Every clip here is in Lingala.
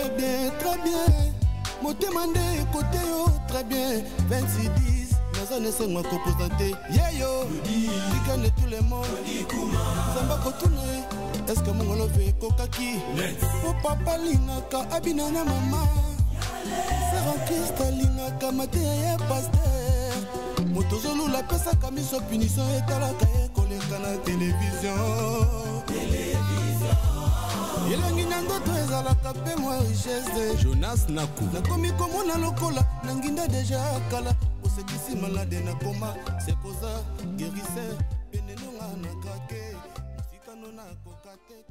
Très bien, très bien. Motema nde ekote yo très bien. 26 10 naza na esengo ya kopresente yeyo likane tout le monde nzambe akotuna ye eske mongolove ekokaki po papa alingaka abina na mama sera krist alingaka mateya ya paster moto ozolula apesaka miso punition etalaka ye koleka na televizio elongi na ndoto ezalaka mpe mwa richesse Jonas Naku. Nakomi komona lokola na nginda deja kala osekisi malade nakoma sekoza guérisseur pene nonga na krake mosika no nakoka te.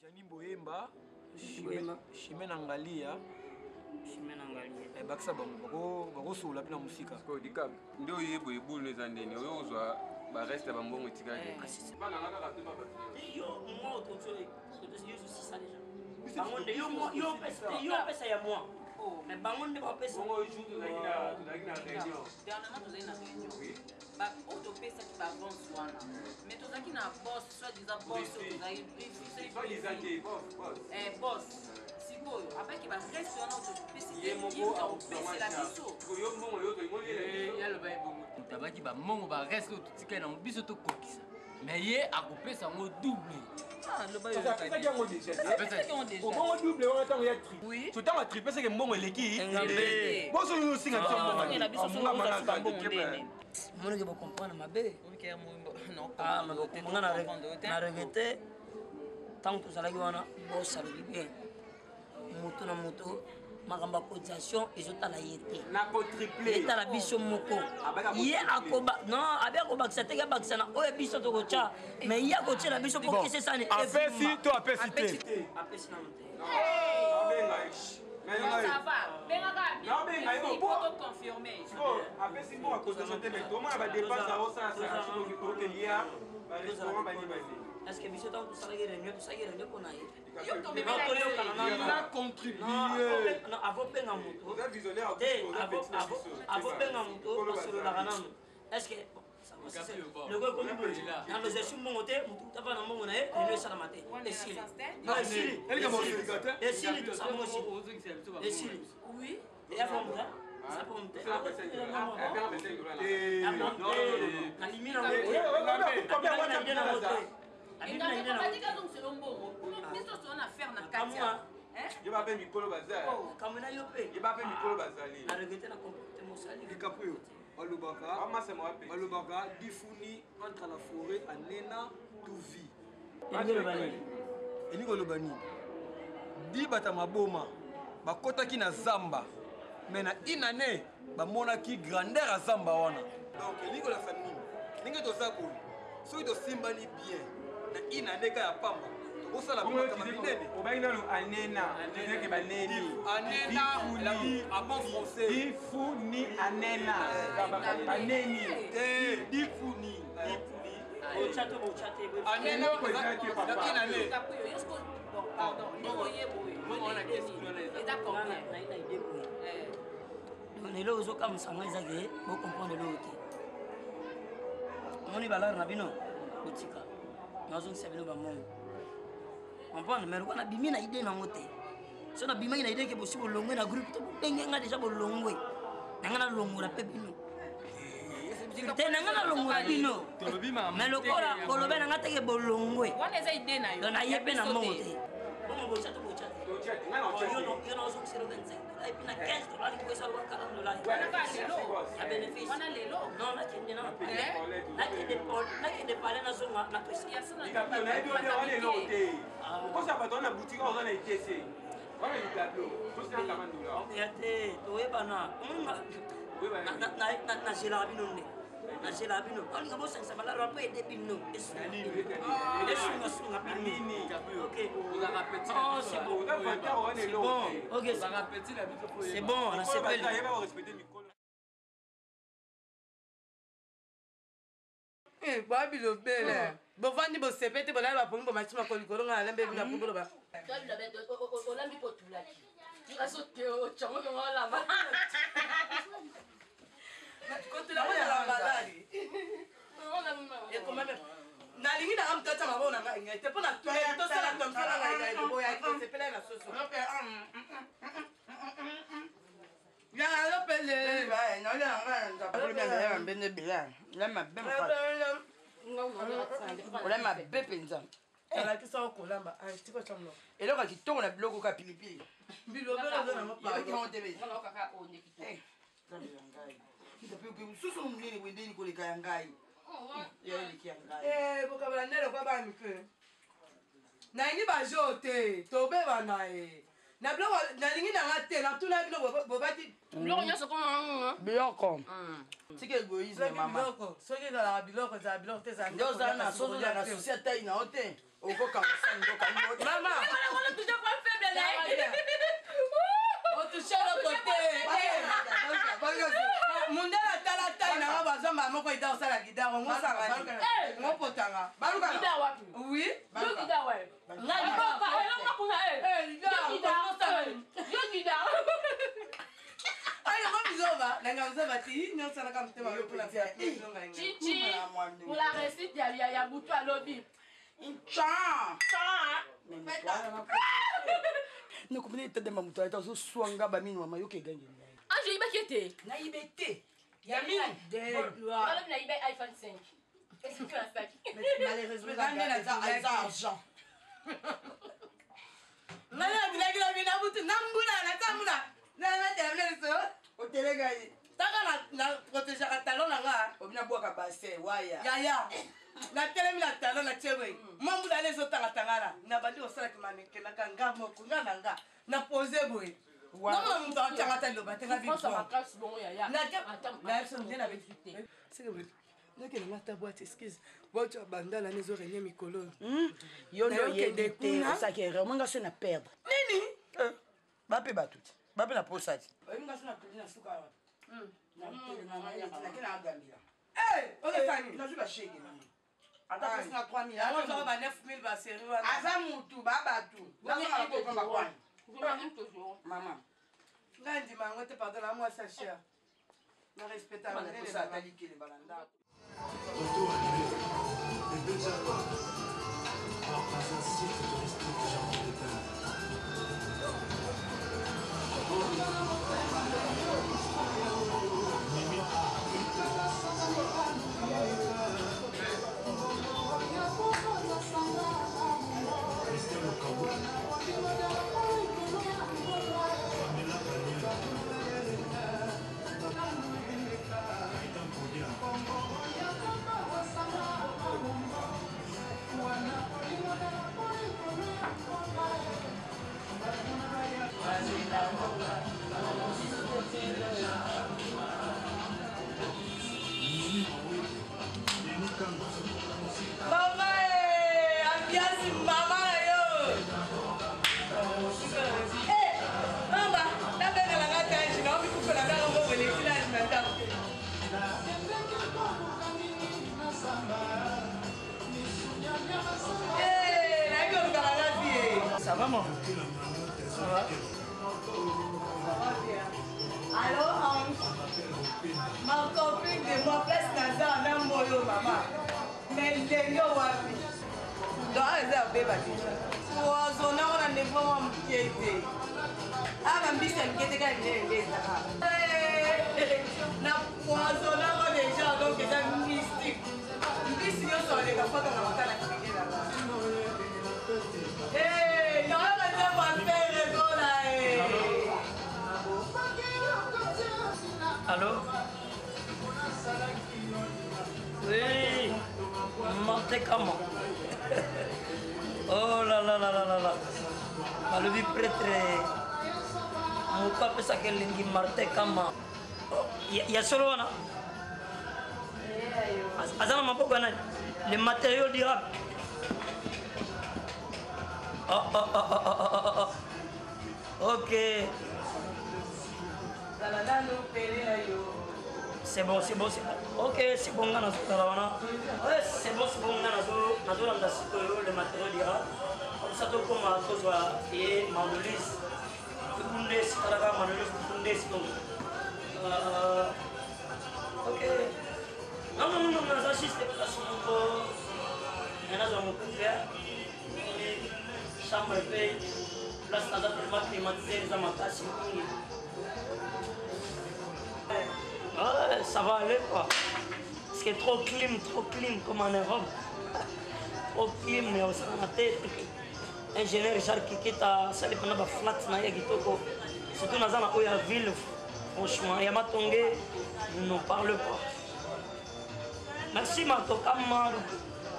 Gianni Boyemba, Chimène Angalia. Chimène Angalia. Eh, bakisa bango bako bakosolola mpe na mosika. Sikoyo dikap nde oye boye boule eza ndeni oyo ozwa bareste ya bambongo etikali. Yo, moi, yo sisa déjà. Bango nde yo yo pesa yo pesa ya moi. Mais bango nde bapesa. Bongo jour tozalaki na tozalaki na réunion. Dernièrement tozalaki na réunion. Ba oyo topesaki ba avance wana. Mais tozalaki na boss soit disant boss oyo tozalaki Soit disant te boss boss. Eh boss. Sikoyo abaki ba reste wana oyo topesi te Ye moko akopesela biso. Yo mbongo yo tolingi ye aloba ye bongo. Tabaki ba mbongo ba reste oyo totikali nango biso tokokisa. Mais ye akopesa yango double. Apesaki yango déjà. Obongo double wana ntango ya tri. So ntango atripe seke mbongo eleki. Boso yo osinga biso mbongo. Monike bocomprendre mabe. Nga na regrete ntango tozalaki wana boss alobi bien moto na moto makambo ya cotisation ezotala ye te etala biso moko ye akoba non abe akobakisa te abakisa na oyo biso tokotya mais ye akotyela biso mpo kese esani apesi to apesi te apesi nano te apesi mbongo ya cotisation te mais tomona badepense aosalasala soki okelia barestaurant bani bani est ce que biso ntango tosalaki réunion tosalaki réunion mpo na ye Il a contribué. Avobenga moto. Te, avobenga moto basololaka nanu. Est-ce que loko ekomi boye naloza esi mbongo te motu tafa na mbongo na ye lelo esalama te esili esili tosala mbongo esili esili eya nalimi nango te Yeba mpe mikolo bazali. Kamwe na yo mpe. Yeba mpe mikolo bazali. Na regrette na comportement osali. Likapo yo balobaka balobaka difuni entre la forêt anena tout vie. Elingi koloba nini? Di bata maboma bakotaki na zamba mais na une année bamonaki grandeur ya zamba wana. Donc elingi kolakisa nini? Ndenge toza boye soki tosimbani bien na une année ka ya pamba tokosala mpe makambo minene. Obangi nanu anena tozalaki baneni anena elaki en bon français difuni anena baneni te difuni difuni anena na une année. Eloko ezokamwisa ngai eza ke bocomprendre eloko te omoni balare na bino botika nazongisa bino bamongo comprendre mais lokola nabimi na ide nango te so nabimaki na ide ke bosi bolongwe na groupe to bobenge nga deja bolongwe na ngai nalongola mpe bino te na ngai nalongola bino mais lokola bolobe na ngai teke bolongwe donc naye mpe na mbongo te bongo botya to botya te yo nazongisela 25 dollars et puis na 15 dollars liko esala ba 40 dollars ya bénéfice non nakende na nakende nakende pale nazonga napesa nayebi wana eloko te okosa bato wana boutique oza na etc wana litablo tosina 40 dollars ya te toyebana nazelaka bino nde nazelaka bino olinga bosangisa balalo mpo ede bino esungasunga bino ok oh, c'est bon c'est bon ok c'est bon nasepeli. Eh, boa bilobele bovandi bosepe te bolali bapongi bomati makolo likolo ngai nalembe bino apo boloba olambi mpo otulaki olamba kotula kozala maladi ekoma nalingi nanga moto atya maboko na ngai ngai te mpo na tosala tomsala ngai ngai boyaki tosepelaki na soso. Naolia na ngai na nzapa. Olia mabe nde bila. Olia mabe makasi. Olia mabe mpenza. Alakisa okolamba tika otya monoko. Eloko ya kitoko na biloko ka pilipili. Bilobelo oza nango. Susu monene boye ndeni koleka ya ngai. Ya eleki ya ngai. Bokabala nde lokwa bana mike. Nalingi bajo te, tobebana ye na biloko nalingi nanga te, natuna bino bobati. Biloko nyonso koma. Biloko tika égoïsme mama. Biloko soki ezalaka biloko, ezala biloko te, ezala nde ozala na soso, ozala na susi atai na yo te, okokanga sani ndoka. Mama, otouche eloko te. Mundele atala tai nanga, bazwamba moko ida osala gidare ngosanga ngopotanga. Oui. Ayo bizoba nanga bizoba ti nyonso alaka motema. Chichi, pour la réussite ya butu alobi. Ncha nakomona etadema moto ayata azoswanga bamino mama yoka egangi ngai. Ange oyibaki ete. Nayibe te. Ya mino. Alobi nayibe iPhone 5 esiki na saki. Malheureusement eza argent. Ngai nabilaki na bino butu na mbula natia mbula natelemile liso. Otelengai. Taka na protégeaka talon na nga. Obina bwaka bassin waya. Yaya, natelemi na talon na tie boye, mwa mbula wana ezotangatangana, na bandi kosalaki manekenaka nga moko nga na nga na pose boye, namona moto atianga ata liloba te. Nga biso nde nabeti te, nakende nga ta boîte, excuse, boîte ya bandala na ezorenye mikolo. Yo nde oyebi te, osalaki erreur. Mo nga so na perdre. Nini? Bape bato te, bape na posa te. Oyebi nga so na toli na suka awa, nake na agambila. Okesani. Nazwi bashege nanga, ata pesi nga 3000. Ozwaka ba 9000 basérie wana. Aza mutu ba bato nazonga na kokamba kwani mama. Ngai ndima yango te, pardon, na mwasi ya cher na respecta. Posa atali kelemba na ndako. Retour arrivé. Les deux Jacob. Pas un site touristique que j'ai envie d'éteindre. Mimi A. Christian Lokabo. Pamela Daniel. Gaëtan Kodia. Mimi Mawe. Denis Kanga. Mama ambiance, mama na yo. Eh, mama nabengelanga tange na omikufela kaka mbongo eleki nage na ndako. Eh, nayaki kolukaka nga vie. Ça va, moi? Ça va? Allo Ange, ma copine de moi, place naza na moyo mama, mais ndenge wapi? Donc awa eza obeba déjà poisonne ngo na niveau mwa moke te. Awa bambisi ya mike te, kaka minene nde ezaka na poisonne ngo déjà. Donc eza mystique, mbisi nyonso aleka fakanga makala kike nanga. Nayoka nzembo afere gola. Allô? Oui, Martin Kama. Oh là là là là là là. Balobi prêtre moto apesaka elengi Martin Kama. Oh, ya solo wana aza na maboko ya nani? Le matériau durable. Oh, oh, oh, oh, oh, oh, oh. Ok. Zala nanu pene na yo. C'est bon, c'est bon, c'est bon. Ok, c'est bon, nga nazotala wana. Ouais, c'est bon, c'est bon, nga nazolanda sikoyo le matériau durable. Comme ça tokóma tozwa ye Manolise. Tubundesi, talaka Manolise Tubundesi donc. Ok. Non, non, non, non, naza juste place moko. Mais nazwa mokupe. Chambre mpe place naza tellement climatisé, eza makasi mingi. Ouais, ça va aller quoi. Parce que trop clim, trop clim comme en Europe. Trop clim, mais osala na te. Ingénieur Richard Kikita asali mpena ba flat na ye kitoko. Surtout naza na oyo ya ville, franchement, ya Matonge, ne parle pas. Merci Marto Kama,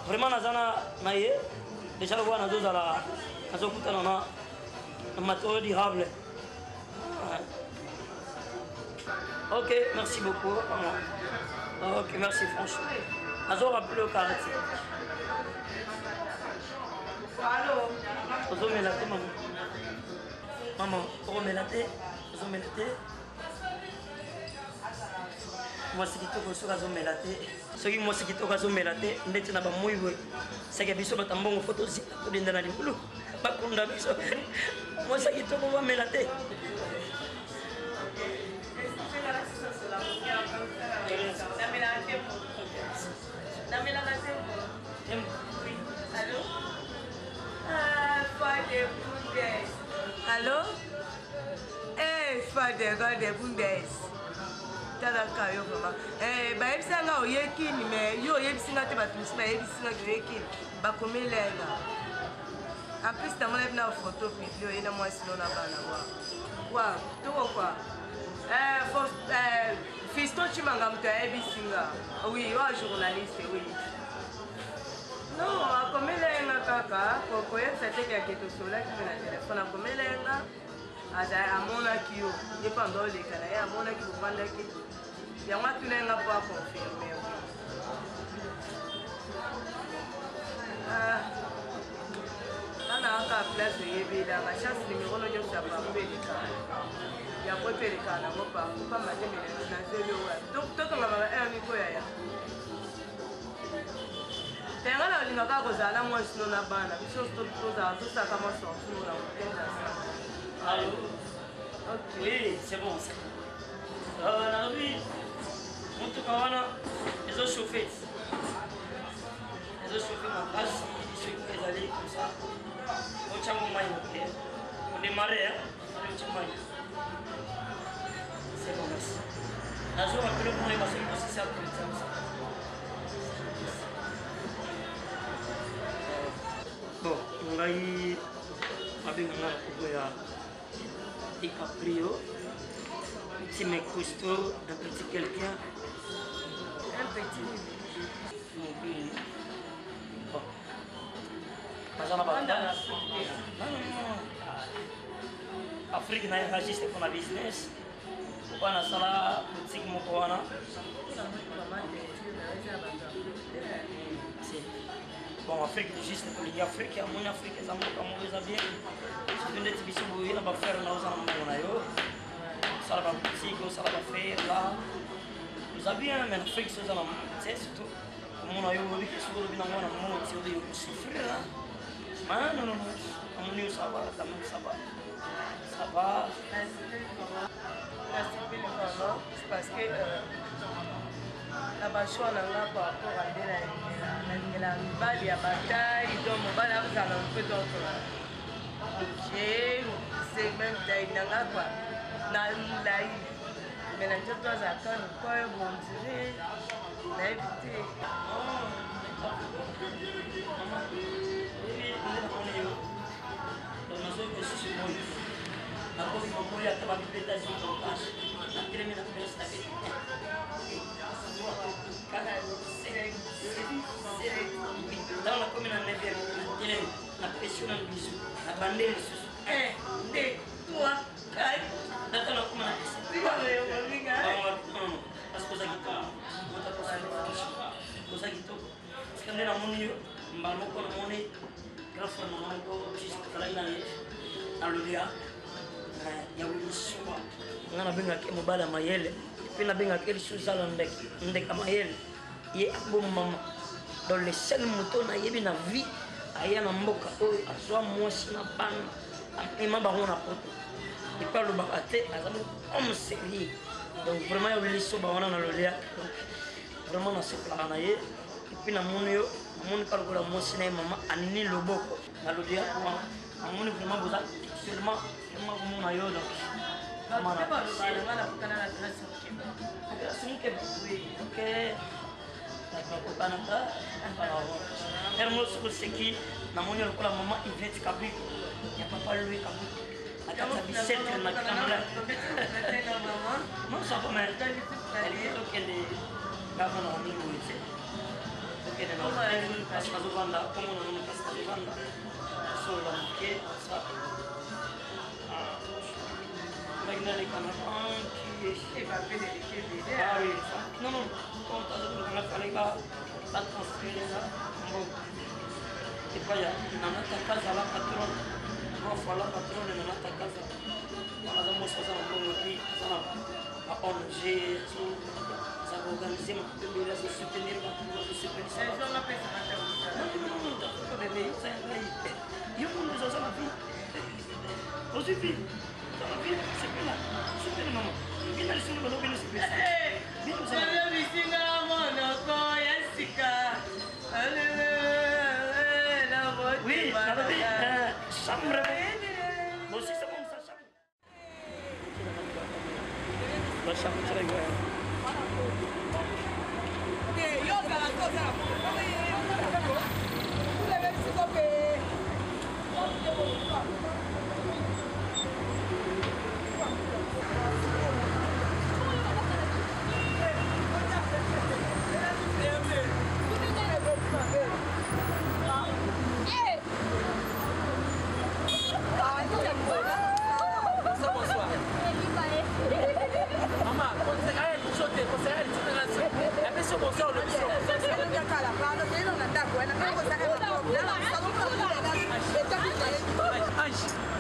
vraiment naza na na ye. Déjà lokola nazozala nazokutana na na matériaux durable. Ok, merci beaucoup. Ok, merci franchement. Nazo rappeler au quartier. Allô? Ozomela te mama. Mama, okomela te, ozomela te. Mwasi kitoko soki azomela te. Soki mwasi kitoko azomela te, ndeti na bamoi boye. Seke biso bato ya mbongo fo tozika todenda na libulu. Bakunda biso. Mwasi kitoko bamela te. Allô? Eh, Father God de Bundes. Talaka yo vraiment. Eh, bayebisa nga oye kini mais yo oyebisi nga te bato mosusu bayebisi nga oye kini bakomela nga. En plus namona bina photo publie oye na mwasi no na bana wa. Wa, toko kwa. Eh, eh, Fiston Chimanga moto ayebisi nga. Oui, oyo journaliste, oui. Non, akomela ye nga kaka koyebisa te ke ake tosolaki mpe na telefone akomela ye nga amonaki yo ye mpe ando oleka na ye amonaki bovandaki yango atuna ye nga mpo aconfirme ah. Nga na kaka place oyebelanga chance numero no nyonso ya partout elekaka ya poto elekaka nango partout pamba te nazeli owa tokanga baba heure miko yaya te nga nalinga kaka kozala na mwasi no na bana biso tozala tosaka mwa sorti no na weekend ensemble. Allô? Ok. Oui, c'est bon. Euh, nalobi motuka wana ezo chauffe ezo chauffe makasi soki ezali comme ça otyango mai moke odemare otya mai c'est bon merci nazo rappele mpo nayeba soki kosisi akritisa bon ngai babenga nga na kobo ya DiCaprio petit mec costaud un petit quelqu'un un petit mobile bon baza na ba Afrique nayaka juste mpona business oyo nasala boutique moko wana bon afrique juste tolingi afrique amoni afrique eza mboka moko eza bien surtout ndeti biso boye na bafere na oza na mbongo na yo osala baboutique osala bafere la oza bien mais na afrique so oza na te surtout omona yo oyebi ke soki olobi na mwana mbongo ti oyebi okosouffrir ma non non non amoni yo ça va quand même ça va ça va nasepeli vraiment parce que euh, na bachoix na nga par rapport à nde nalingela mibali ya bataille donc mobali azala un peu donc j'ai c'est même taille na nga quoi na molai mais na nzoto azalaka lokoyo bondire nayebi te. Nakomi mokoli ata bamipeta zikokashe natelemi na place na beti ntango nakomi na 9 natelemi napesi yo na bisu na bande lisusu 1 2 3 4 nata nakoma na parce que oza kitoko oza kitoko sika nde namoni yo mbala moko namoni grand frère nanga moko ozalaki na ye na lolia ya wilisuba nga nabengaki mobali ya mayele mpe nabengaki lisusu zala ndeke ndeka mayele ye abomama donc le seul moto nayebi na vie aya na mboka oyo azwa mwasi na bana amema bango na poto epe alobaka te aza homme sérieux donc vraiment ya wilisoba wana na lolia donc vraiment nasepelaka na ye epuis namoni yo namoni ka lokola mwasi na ye mama anini loboko na lolia wana namoni vraiment boza seulement vraiment komona yo donc. Bato mpe balobaka nga nakutana na Grace Mukeba. Grace Mukeba? Oui, ok. Bato bakokanaka. Hermo soki oseki namoni lokola mama Yvette Kabuku ya papa Louis Kabuku na kati ya bicetre na Canada. Non, ça va, mais nalingi tokende gavana mingi boye te. Tokende na hotel place nazovanda, komona nano place nazovanda, solola moke sa ndaki naleka na banki. Ah oui, non, non, compte azolukanga fallait batransfere nga mbongo epai ya Nana Takaza, la patronne, trois fois la patronne Nana Takaza. Wana aza mwasi aza na mbongo, epi aza na ba ONG, aza koorganize makambo ebele, azosoutenir bato, azosepelisa bebe. Oza ya ngai, yo mondo oza na vie, ozwi vie, oza na vie, sepela, sepela mama, bina lisumu bazobina, sepela. Bisinga monoko ya sika. Oui, nalobi chambre bosisa bongisa chambre, bachambre tiraki.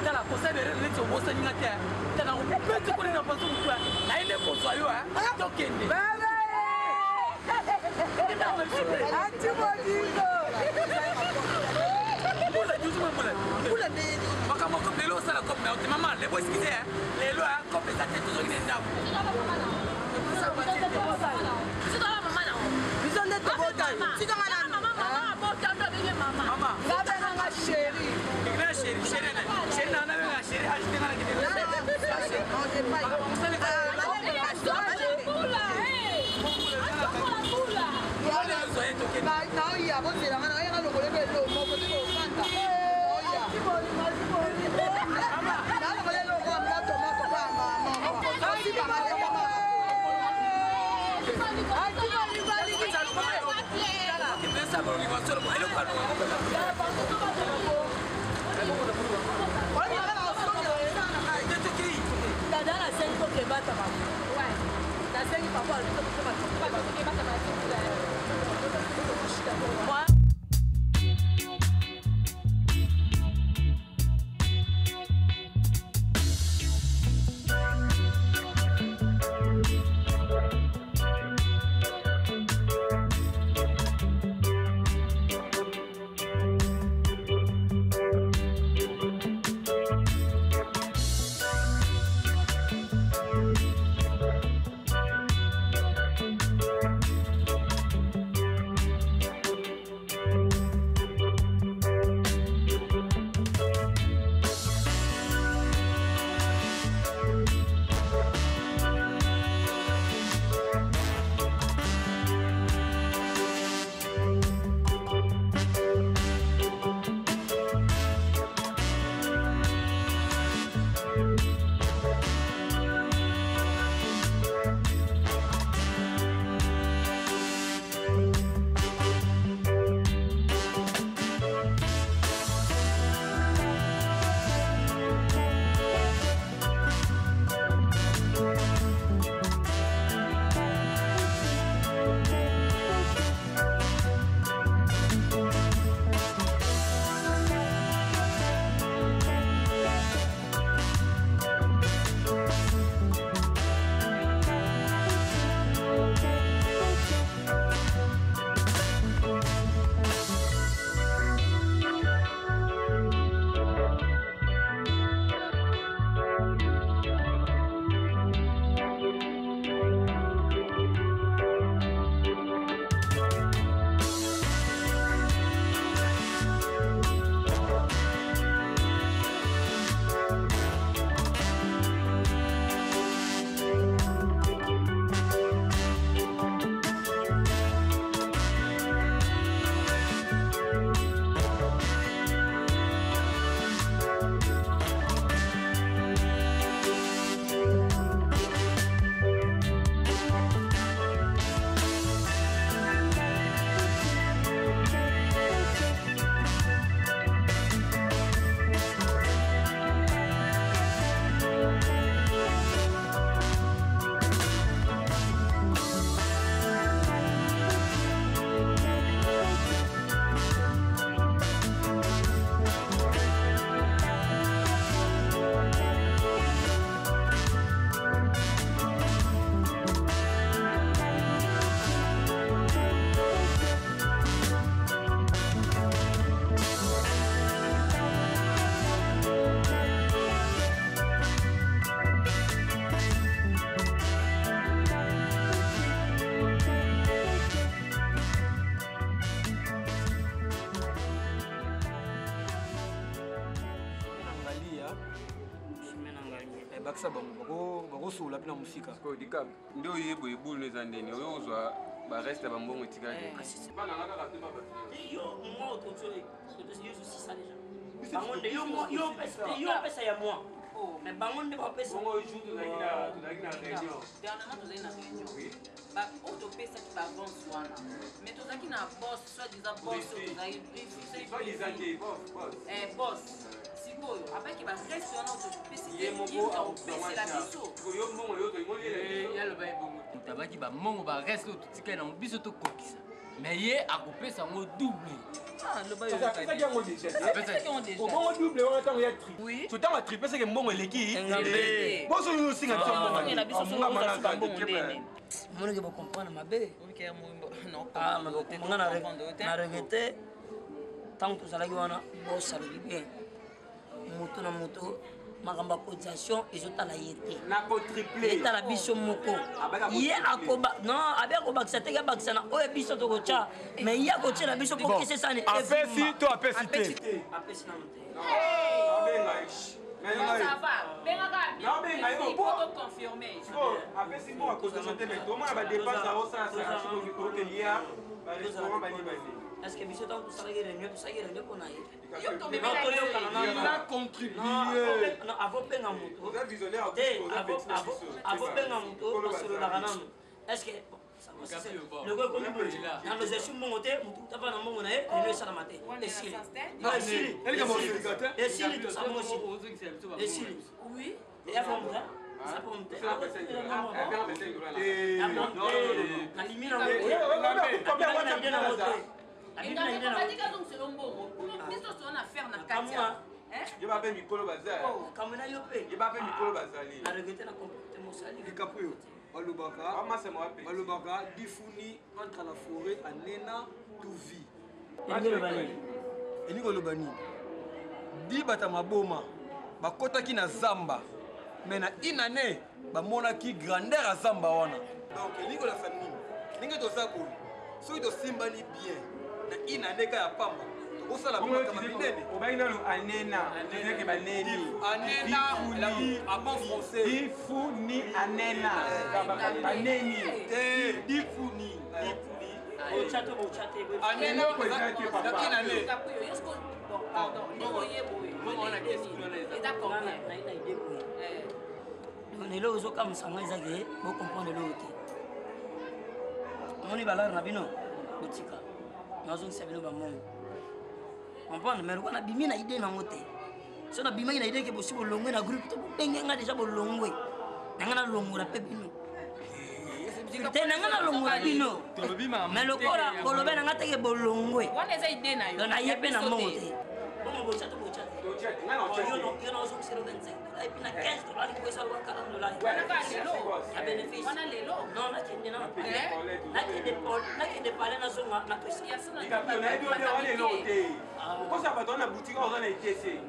Tala conseil de neti obosani nga te, tala obeti koni na paso motu naye nde kozwa yo tokende. Makambo kope lelo osala kope na yo te mama lebo eskize lelo kope eza te, tozoki na ndako. Biso nde tobotani, tikanga na ngabenganga chéri. Chéri, chéri, chéri, na nabenga chéri agite nga na kende. Naoya bozelanga nayanga lokolo ebe elo moko te kofanda nalokola eloko ya moto moko pa mama. Dada, nasengi tokebata bango, nasengi papa alobi tokebata. Bakisa bango bakosolola mpe na mosika. Dicap nde oye boye bulu eza ndeni oyo ozwa bareste ya bambongo etikali. Yo mwa bango nde yo opesa ya mwa, mais bango nde bapesa. Tozalaki na réunion. Dernièrement tozali na réunion, oyo topesaki baavance wana, mais tozalaki na boss, soit disant boss, oyo tozalaki boss. Sikoyo abaki bareste wana oyo topesi te, ye moto akopesela biso. Moto abaki bambongo, bareste oyo totikali nango biso tokokisa, mais ye akopesa yango double. Apesaki yango déjà, obongo double wana ntango ya tri, so ntango atriple seke mbongo eleki. Boso oyo osinga biso. Monike bocomprendre mabe nga na regrete. Ntango tozalaki wana, boss alobi bien, moto na moto, makambo ya cotisation ezotala ye te, etala biso moko. Ye akoba non, abe akobakisa te, abakisa na oyo biso tokotya, mais ye akotiela biso mpo kese esani. Apesi to apesi te? Apesi nano te. Apesi mbongo ya cotisation te, mais tomona badepense aosalasala okelia barestaurant banibani. Est ce que biso ntango tosalaki réunion, tosalaki réunion mpo na ye? Contribuer. Avobenga moto te, avobenga moto, basololaka nano. Est ce que loko ekomi boye, nalozesi mbongo te, motu tafa na mbongo na ye, réunion esalama te, esili, esili, tosala mbongo, esili, esili. Eya fo moto nalimi nango te. Ye bape mikolo baza, kamwena yo mpe. Ye bape mikolo bazali. Na regrete na comportement osali. Likapo oyo balobaka, balobaka difuni entre la forêt anena tout vie. Elingi koloba nini? Di bato ya maboma bakɔtaki na zamba, mais na une année bamonaki grandeur ya zamba wana. Donc elingi kolakisa nini? Ndenge toza boye, soki tosimbani bien, na une année ka ya pamba tokosala makambo minene. Obangi nano anena tozalaki baneni. Anena en bon français. Difuni anena baneni. Te, difuni, difuni anena na une année. Pardon, ndenge oye boye eza combien? Donc eloko ezokamwisa nga eza ke bocomprendre eloko te. Omoni balare na bino, botika nazongisa bino bamongo, comprendre. Mais lokola nabimi na idée nango te, so nabimaki na idée ke bosi bolongwe na groupe to bobenge nga déjà bolongwe na nga, nalongola mpe bino te, na nga nalongola bino, mais lokola bolobe na nga teke bolongwe. Wana eza idée na yo. Donc naye mpe na mbongo te, bongo botya to botya te. Yo nazongisela 25 dollars et puis na 15 dollars likoesa loka 40 dollars ya bénéfice. Wana lelo. Non, nakende na nakende nakende pale, nazonga napesa. Nayebi wana eloko te, okosa bato wana boutique oza na etese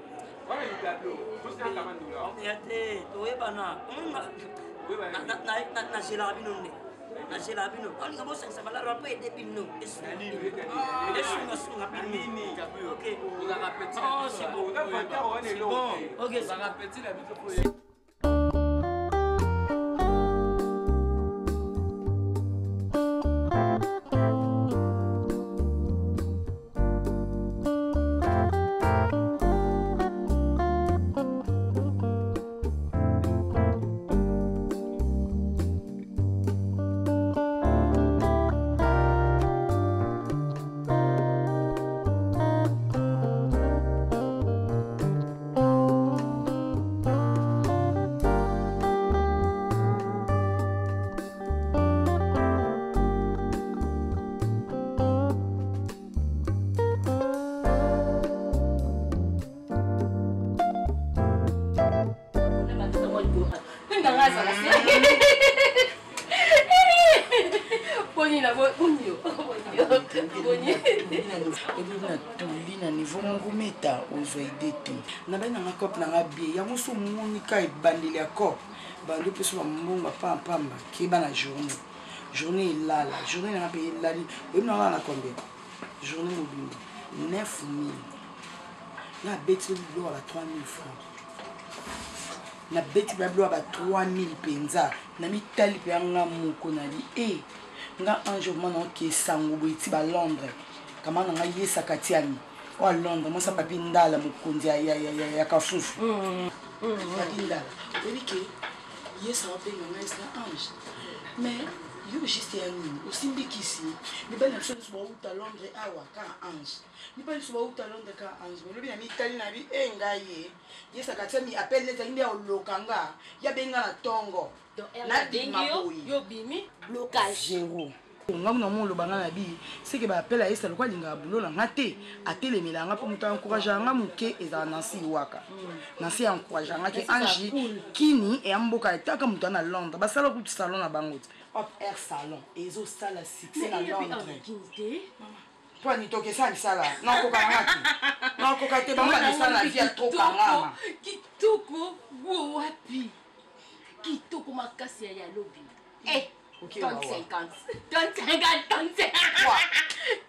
wana litablo tosina 40 dollars. Ya te, toyebana. Nazelaka bino nde, nazelaka bino, olinga bosangisa balaro mpo ede bino, esungasunga bino. Ok, oh, c'est bon, c'est bon, ok. Petit na biso. Boni na boni yo, boni. Natuli na niveau moko meta ozwa idée te. Nabai nanga cope nanga bie yango so omoni ka ebandeli ya cope bando mpe so bambongo bapampamba keba na journée, journée elala, journée nanga mpe elali. Oyebi nanga na combien journée mobimba? 9000. Nga abeti biloko ya ba 3000 francs. Nabeti mpenza biloko ya ba 3000 mpenza. Namitali mpenza nga moko nali e nga ange vraimen naoke sango boye ti ba Londres. Kama na ngai yesaka tiani oyo Londres, mwasi ya papi Ndala, mokonzi ya Kafufu. Papi Ndala, oyebi ke yesa wabenga ngai esa ange, mais yo juste ya nini osimbi kisi? Mibali na biso nyonso bauta Londres awa ka ange, mibali nyonso bauta Londres ka ange. Melobi na mitali na bi e ngai ye yesaka tiami appel neti alingi nde ya oloka nga, ya benga na ntongo nabima boye. Yo bimi blocage. Zero. Nga kuna mo oloba nga na bi seke ba appel ayesa lokwa alingaka boulot na nga te, atelemela nga mpo moto encourage nga moke ezala Nancy Iwaka. Nancy encourage nga ke Angie kini eya mboka etaka moto na Londres basala kutu salon na bango te. Hop Air Salon ezosala succès na Londres. Mpo nitoki esala misala nakoka nanga te, nakoka te, bango bamisala na vie ya trop kangama. Kitoko bo wapi, kitoko makasi ya yalobi. Eh, Ok, tonne wawa. 50 tonne 50 tonne 50.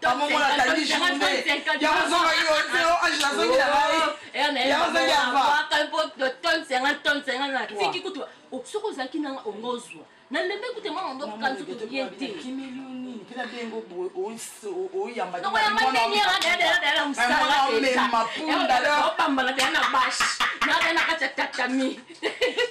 Maman natali journée yango ozongaki yo zero ange nazongi na ngai yango ozongi avant. Tonne 50 tonne 50 na tiki kutu soki ozalaki nanga ongozwa na lembe kutu mwana ndo kanzu kutu ye te. Kimeli yo nini mpe nabengo boye oyamba? Nokoyamba ndenge na mosala. Omema punda. Obambana deya na bashe na na kati ya tatami.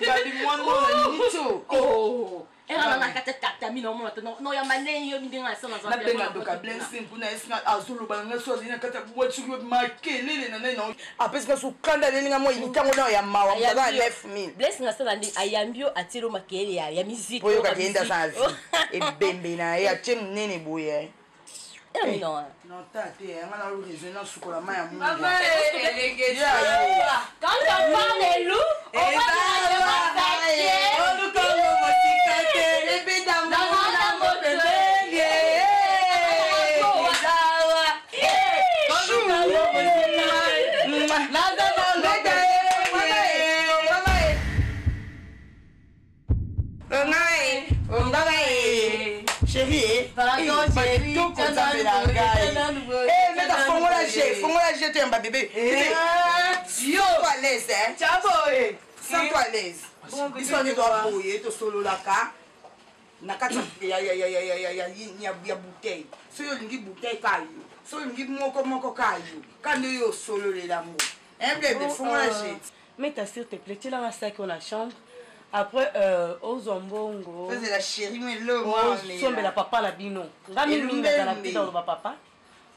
Babi mwana oyo na nini to. Era na kati ya tatami na omona te noyamba ndenge yo ndenge na sala. Nabenga doka blessing kuna esinga azoloba na ngai so azali na kati ya bwati soki makelele na nai na apesi nga so kanda alelinga mwa imitango na ya mawa moto aza na 9000. Blessing asala nde ayambi yo, atieli yo makelele ya musique. Po oyokaka ye nde aza na vie ebembe na ye atie monene boye. Era nota te yanga na raisonne nasukola mai ya mungu. Mama, elenge. Quand on parle des loups, on va Olukango mosika te, ebenda mona pembeni, ezawa. Olukango mosika te, naza nango pembeni. Chéri, Pardon, chéri, kitoko nzambe na ngai. Meta fongola je, fongola je toyamba bébé. Yo à l'aise, hein? Tchaboye. Sens-toi à l'aise. Biso nde toa boye tosololaka na kati ya bouteille. Soki olingi bouteille ka yo, soki olingi moko moko ka yo, ka nde oyo osololela yango. Bébé, fongola je. Meta, s'il te plaît, tielanga saki na chambre. Après, ozwa mbongo. Ozela chéri melo. Osombela papa na bino. Nga mingi Elumbe, nazala elumbe. te oloba papa.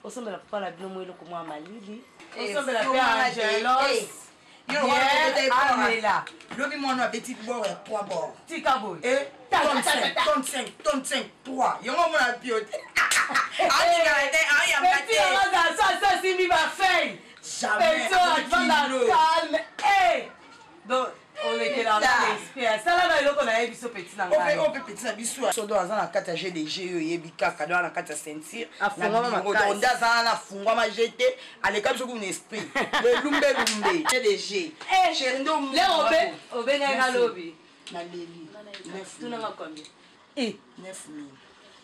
Osombela papa na bino mo eloko mwa malili. Eh, Osombela mpe fomala Angelos. eh. Yo, wana Bien, okota ebora. amela. Lobi mwana abeti bord ya 3 bord. Tika boye. Eh, tonne 5, tonne 5, tonne 5, 3. Yango omona pio te. Alingaka te, ayamba Petit te. yango azala so asi asimbi bafeuille. Jamais. Petit oyo avanda Kilo. calme. Eh! Donc, olekelaka na esprit. Asala na eloko na ye biso petit na ngai. Ope petit na biso so donc aza na kati ya GDG oyo oyebi kaka, donc aza na kati ya ceinture. Afungwama Na bureau. makasi. Donc nde aza wana afungwama g te, aleka biso kuna esprit lelumbelumbe GDG. Chéri nde Leo obe obengai nga lobi. Naleli. Tunanga combien? Eh, 9000.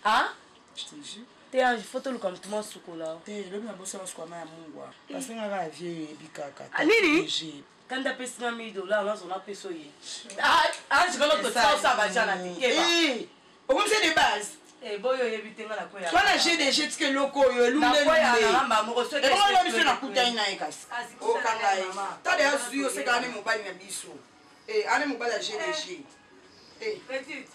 Ah? Je te jure. Te Ange, faut toluka motu mwa sukola. Te, elobi na bosa basukwama ya mungwa parce que ngaka ya vie oyebi kaka. Ah, nini? GDG. Kanda apesi nga 1000 dollar nazwa napesa ye. Ange kana totika osala bajana te keba. Eh, okomisa de base. Boyo oyebi te nga nakwea. Twana GDG tika eloko oyo Nakwea na ngamba moko, soki elumbelumbe biso esprit nakutani na ye kasi Kasi kusala okanga ye na mama. tala ya zwi oseka ane mobali na biso. Eh, ane mobali ya GDG. Eh. Petite.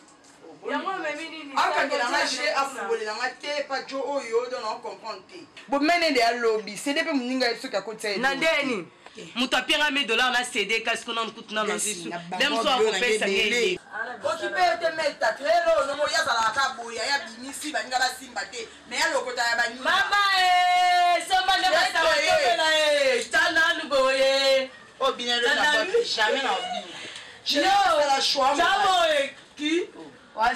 Yango omemi nini? Akangela nga je afungolela nga te pa jo oyo don na comprendre te bomene nde alobi cd mpe moninga ye soki akotisa ye. Na ndeni moto apianga 1000 dollar na cd kasi kuna nkutu na nazisu nde mosu akopesa nge. Okipe yo te meta trelo nomo ye azalaka ka boye ya bimisi baninga basimba te me ya lokota ya baninga. Mama e somba nde masanga tobela e tala boye. Obina lo na boîte, jamais na obina. Yo, Sala choix. Tamo ki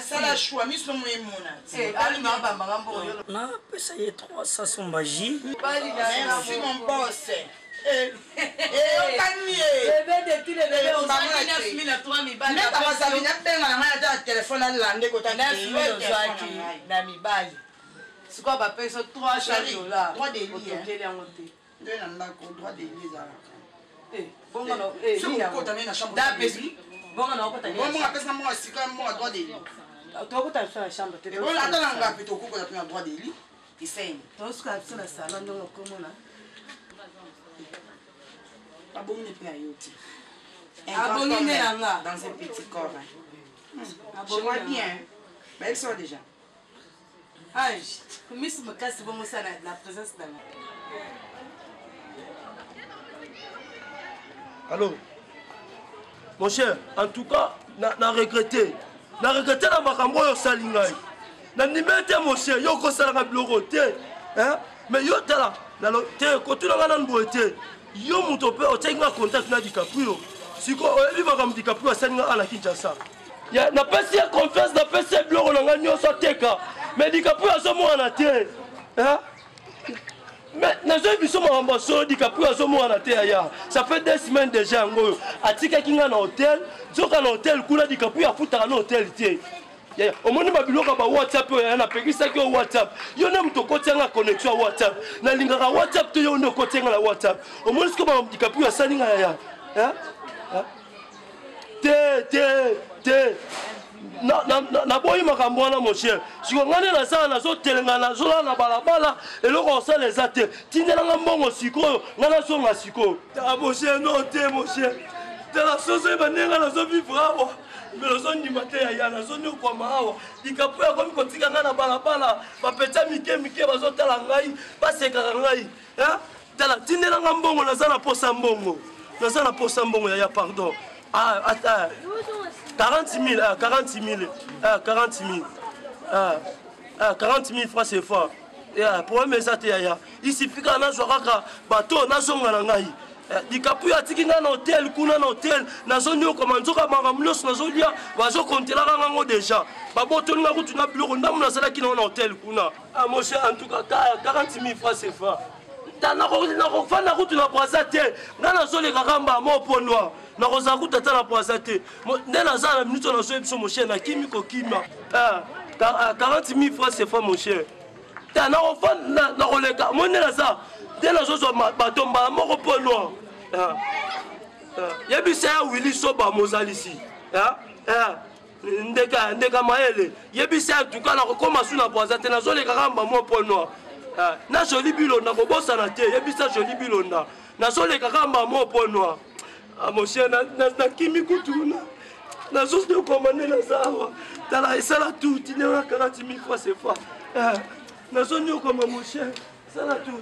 sala choix miso mo emona. Alinga bambanga mbongo. Napesa ye 300 somba jus. Merci mon boss. Eyokani ye. Bébé de tous les bébés, ozwaki 9000 na 3 mibali. Neta bazabi nabenga na ngai ata na telefone alande kota. 9000 ozwaki na mibali, sikoyo bapesa 300 Chérie, dollar. droit de lit, Otokeli yango te. Nde na ndako droit de lit ezalaka. Bongo Soki okota nde na chambre Da de lit. Bongo na okota. Bongo apesa mbongo ya sika, mbongo ya droit de lit. Tokota biso na chambre te. Ata na nga mpe tokokota mpe na droit de lit eseni. Tosuka biso na salon ndenge okomona. Abongi ne mpe na yo te. Abongi nde na nga. Dans un petit corps. Je vois bien. Bayebisa yo déjà. Ange, misu makasi bongo sana la présence na nga. Allô. Mon cher, en tout cas, na, na regretté. Na regretté na makambo oyo osali ngai. Na ndimi te mon cher, yo okosalaka biloko te. Hein? Mais yo tala, nalo te kotuna nga nanu boye te. Yo moto mpe otiaki nga contact na DiCaprio. Sikoyo oyebi makambo DiCaprio asali nga awa na Kinshasa. Ya, napesi ye confiance, napesi ye biloko na ngai nyonso ateka. Mais DiCaprio azomonana te. Hein? Mais nazoyi biso makambo ya solo, DiCaprio azomonana te yaya. Ça fait 2 semaines déjà yango oyo atikaki ngai na hotel. Nzoka na hotel kuna DiCaprio afutaka na hotel te. Yaya, omoni babiloko ya ba WhatsApp oyo yaya, napekisaki yo WhatsApp. Yo nde moto okotia nga connexion ya WhatsApp. Nalingaka WhatsApp te, yo nde okotia nga na WhatsApp. Omoni sikoyo makambo DiCaprio asali nga yaya. Hein? Hein? Te te te, naboyi makambo wana mon cher. Siko ngai nde nasala, nazotelenga, nazolala na balabala, eloko kosala eza te. Tindelanga mbongo sikoyo, ngai nazonga sikoyo. Ah mon cher, non te mon cher, tala soso yeba ndenge ngai nazovivre awa, me nazondima te yaya, nazoniokwama awa. Likapo akomi kotika ngai na balabala, bapetya mike mike bazotala ngai, basekaka ngai. Tala, tindelanga mbongo, naza na posa mbongo, naza na posa mbongo yaya, pardon. Ah, ah, ah. 40 000, ah, 40 000, ah, 40 000, ah, ah, 40 000 francs CFA. Yeah, problème eza te yaya, il suffit kaka nazwa kaka bato, nazonga na ngai. Dikapuyo atiki ngai na hotel kuna, na hotel nazoniokama. Nzoka makambo nyonso nazolia bazokontelaka ngango déjà, babotoli nga kutu na biloko ndambo nazalaki nango na hotel kuna. Ah mon cher, en tout cas 40 000 francs CFA, nakofanda kutu na Braza te. Ngai nazolekaka mbamo po noir, nakozala kutu ata na Braza te. Nde naza na minute oyo nazoyebi biso mon cher, nakimi kokima. 40 000 francs CFA mon cher, te nakofanda, nakoleka mo nde naza nde nazozwa bato mbala moko po noir. Yebisa ya Wili Soba mozalisi ndeka ndeka mayele, yebisa ya tuka nakokoma su na Braza te, nazoleka kaka mbamo po noir. Na Joli Bilonda kobosana te, yebisa Joli Bilonda nazoleka kaka mbamo po noir. Mon cher, nakimi kutu nazosokoma nde naza awa. Tala, esala tu tinela 40 000 francs CFA, nazoniokoma mon cher, sala tu.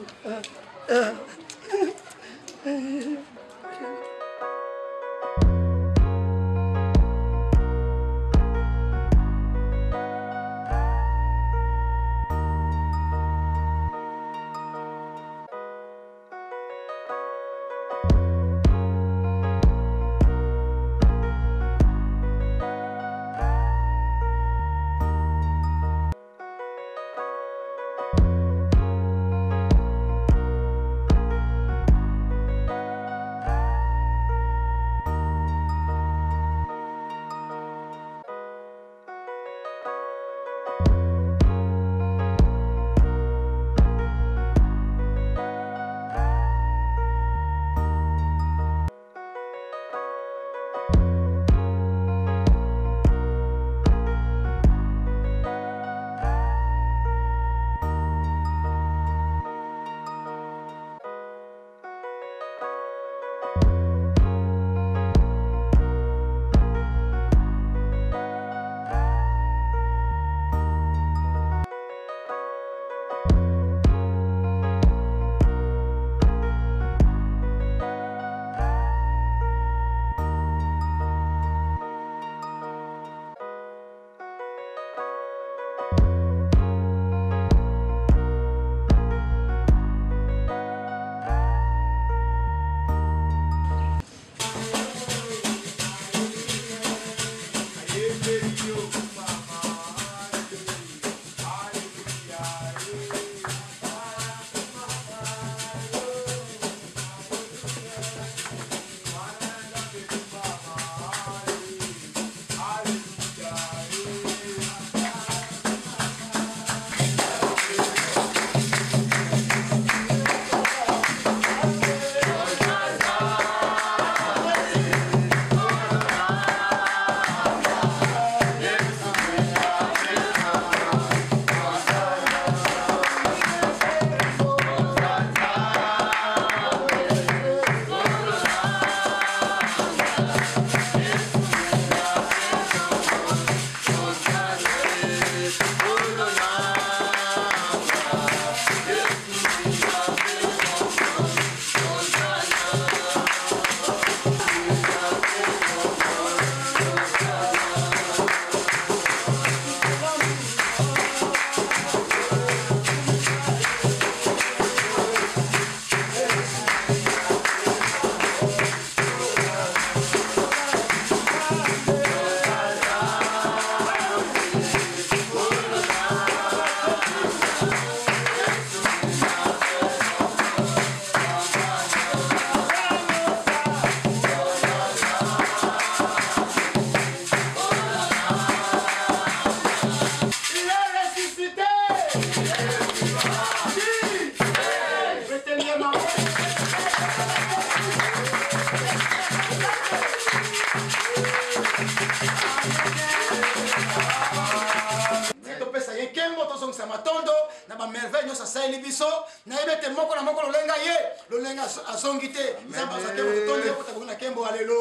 Topesa ye nkembo, tozongisa matondo na bamerveille nyonso asaleli biso. Nayebi ete moko na moko lolenga ye lolenga azongi te. Nzambe azwa nkembo, totondi ye kota bongo na nkembo. Alelo,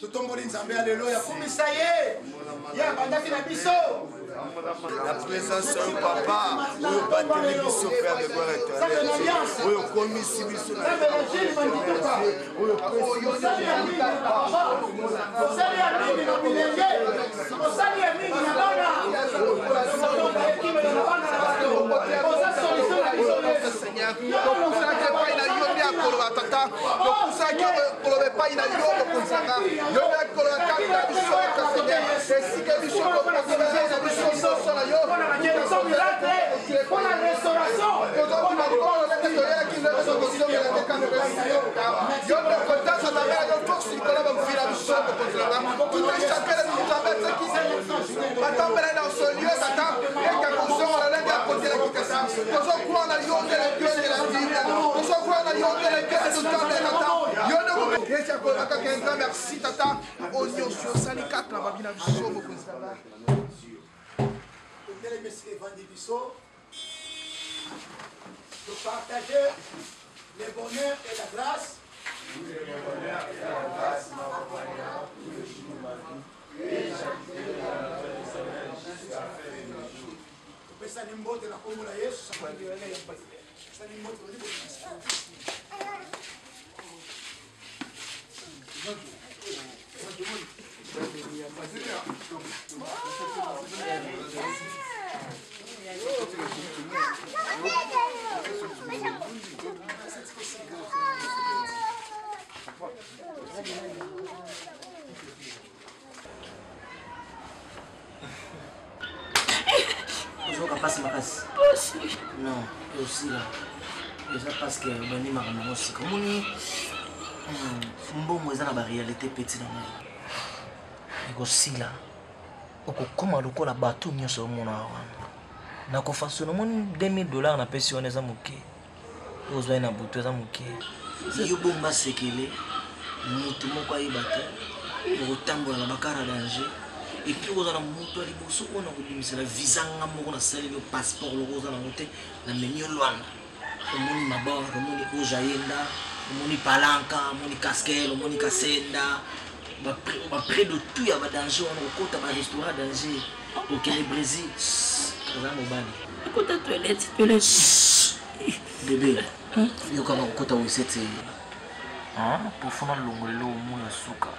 totomboli Nzambe, aleluya, kumisa ye, ye abandaki na biso. La présence oyo, papa, oyo obateli biso, père de gloire éternel, oyo okomisi biso na oyo. Osali ya mingi na papa, osali ya mingi na bilenge, osali ya mingi na bana, ekimelo na bana na bato, oza solution na biso, Yesu. Topusaki epai na yo nde akoloba, tata, topusaki koloba epai na yo, mokonzi na nga, yo nde akoloba kati na biso, Seigneur, esika biso tokozala na biso nyonso na yo. Mpona restauration, tozokima nkolo ndenge toyaki, ndenge tokozongela te kaka yo nde kotasa nzambe na yo force likolo bamvi na biso, mokonzi na nga. Tout un chacun na biso, nzambe ateki batambela na ce lieu, tata, eka kozonga na ndenge akotelaki. Tata, tozokroire na yo nde le Dieu de la Bible, tozokroire na yo nde le Dieu de nzambe, tata, yo nde esi akoloba kaka. Un grand merci, tata, oyo nyonso osali kaka na babi na biso, mokonzi na nga. Totelemi esika evandi biso, topartage le bonheur et la grâce. Le bonheur et la grâce m'accompagneront tous les jours de ma vie, et j'habiterai dans la maison du Seigneur jusqu'à la fin de mes jours. Topesani mbote na kombo na Yesu, pesani mbote bali bolinga. Ozoka mpasi makasi? Non, osila eza parce que obandi makambo yango sika. Omoni, mbongo eza na baréalité. Petit na ngai, ekosila, okokóma lokola bato nyonso omona wana na kofaçonner. Omoni, 2000 dollar napesi wana eza moke, oyo ozwai na butu eza moke. Yo bomba sekele, motu moko ayeba te. Okotambola na bakara danger, et puis okozala moto ya liboso oyo na kobimisela visa. Nga moko nasaleli yo passeport loko oza nango te. Namemi yo Lwanda, omoni Mabor, omoni Ojayenda, omoni Palanka, omoni Caskel, omoni Kasenda, baprès de tout ya badanger wana, okota barestaurant danger, okende Brésil. Oza mobali. Ekota toilette, toilette. Bébé, yokaka kokota wese te pofuna longolelo omo ya suka.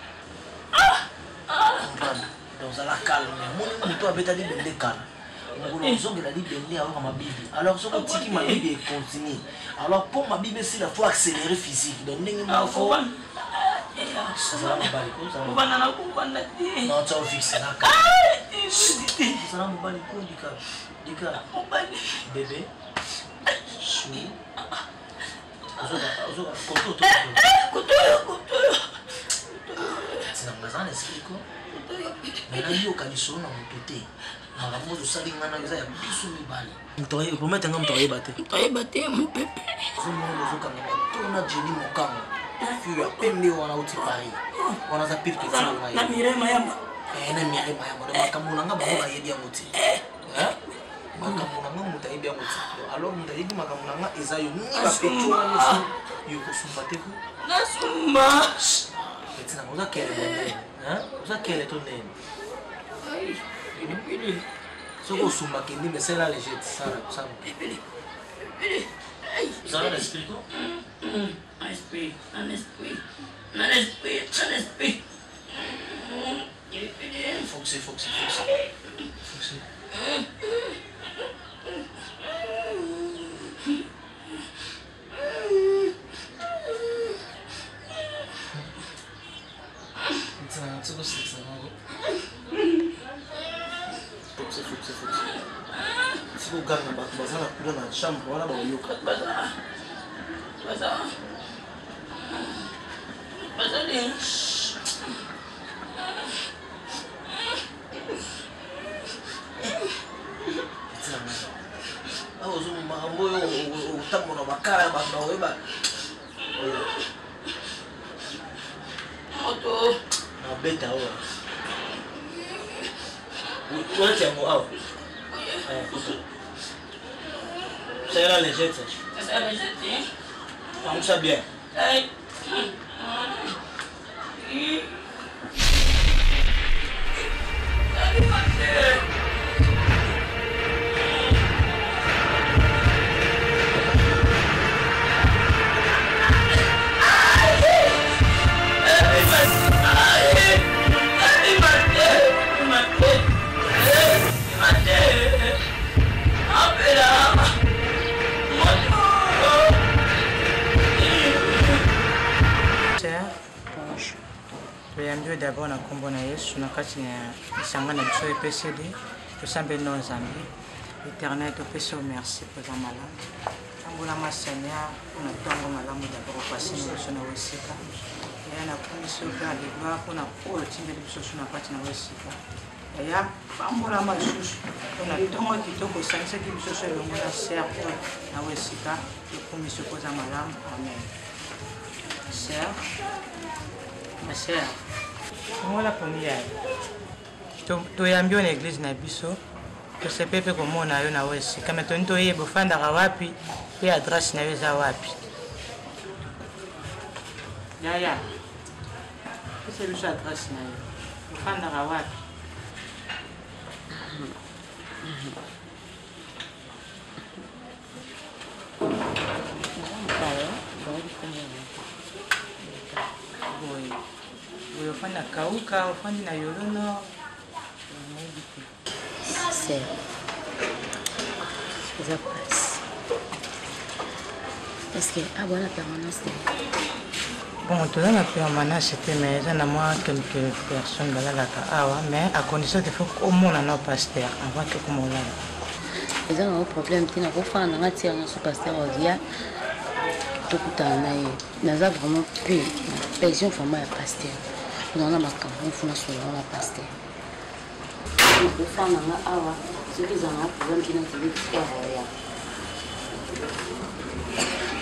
Comprendre? Donc ozala calme. Omoni, moto abeta libende kala, mokolo ozongela libende ayoka mabibi. Alors soki otiki mabibi econtinue, alors mpo mabibi esila, faut accélérer physique. Donc ndenge moko faut ozala mobali. Kovanda na kovanda te. Non, tia ofixe na ozala mobali ko dika dika. Bébé chou, ozoka koto. Kotoyo, kotoyo. Tinanga aza na esprit ko me nayoka lisolo na moto te. Makambo oyo osali ngai nayo eza ya biso mibale. Promete nga moto ayeba te. Ayeba te, mopepe. Ozomona, ozokanga batona Jeni Mokango, fio ya pembe wana uti Paris wana, aza pire petit na ngai. Na Mireille Mayamba. Na Mireille Mayamba. Donc makambo na nga, bango bayebi yango te. Makambo na nga, moto ayebi yango te. Alors moto ayebi makambo na nga eza yo. Ni bapeti wana nyonso, yo kosumba te ku. Nasumba. Petit na nga, oza kele bonene, oza kele to ndeni? Soki osumbaka ndimi, esala léger, sala sala. Ozala na esprit ko. Esprit, un esprit, un esprit, un esprit. Foxe, foxe, foxe, foxe. Ntina tikosekisa moko. Foxe, foxe, foxe. Sikoyo oganga, bato baza na kuna na chambre wana bakoyoka. Baza, bazali. Awa ozomona makambo oyo, otambola bakala, bato bakoyeba. Moto. Mabe. obeta oyo olati yango awa salela lingette pangusa bien. Toyambi yo d'abord na nkombo na Yesu na kati na lisanga na biso EPCD. Tosambeli na Nzambe Eternel, topesi yo merci mpo oza malamu. Pambolama Seigneur mpo na ntongo malamu d'abord opasi na biso na esika. Yaya, nakumisi yo Père de gloire mpo na oyo otindeli biso so na kati na esika. Yaya, pambolama lisusu mpo na ntongo kitoko osangisaki biso so elongo na sœur oyo na esika. Tokumisi yo mpo oza malamu. Amen. Sœur, ma sœur, fongola poni ya toyambi yo na eglise na biso, tosepeli mpe komona yo na oyo esika me toni toyeba ofandaka wapi mpe adresse na yo eza wapi. Yaya, pesa biso adresse na yo, ofandaka wapi? Boye boye, ofandi na Kauka, ofandi na Yolo Nord, nayebi te. Sœur, eza pasi. Est-ce que abwana permanence te? Bon, toza na permanence te, mais eza na mwa quelques personnes balalaka awa, mais à condition que faut omona na pasteur avant tokoma olala. Eza nango problème te, nakofanda nanga tia nyonso, pasteur oya tokutana na ye. Naza vraiment mpe na besoin vraiment ya pasteur, mpona na makambo mfuna solola na pasteur. Nakofanda nga awa, soki eza nango problème te, nakende heure oya.